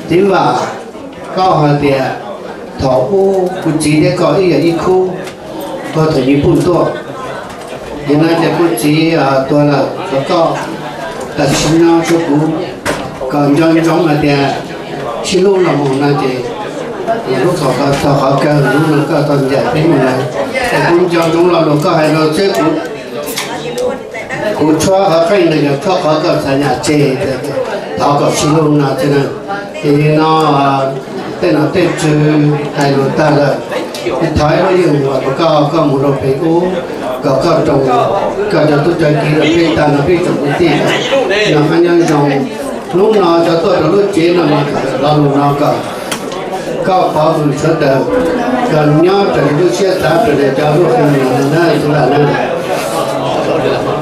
Txiv Vam, koj hais tias thaum ub kuv txiv thiab koj ib yam ib khub, koj thaum yus pub tuaj, yog no ces kuv txiv tuag lawm, txog koj tam sim no tshuav kuv, kom nco ntsoov hais tias sib hlub los mus no ces lub thaum txog qhov kawg, hnub no koj tau ncaim peb mus lawm, es kuv nco ntsoov lo lus koj hais rau xwb. Kuv, kuv tshuab qhov qeej no yog tshuab qhov koj txhais yam tseg, thov kom sib hlub no xwb na. Ces no tej nom tej tswv hais lus tag lawm, thov ib lub yeej uas koj, koj mus rau pem ub, kom koj rau, koj cov tub cov kiv rau peb tag no peb tsoom kwv tij no qab nyob zoo. Hnub no cov tuaj rau lub tsev no mas lo lus no kom koj pov hwm sawv daws, kom nyob raws li lub siab xav raws li cov lub hwm no na, txiv Vam na.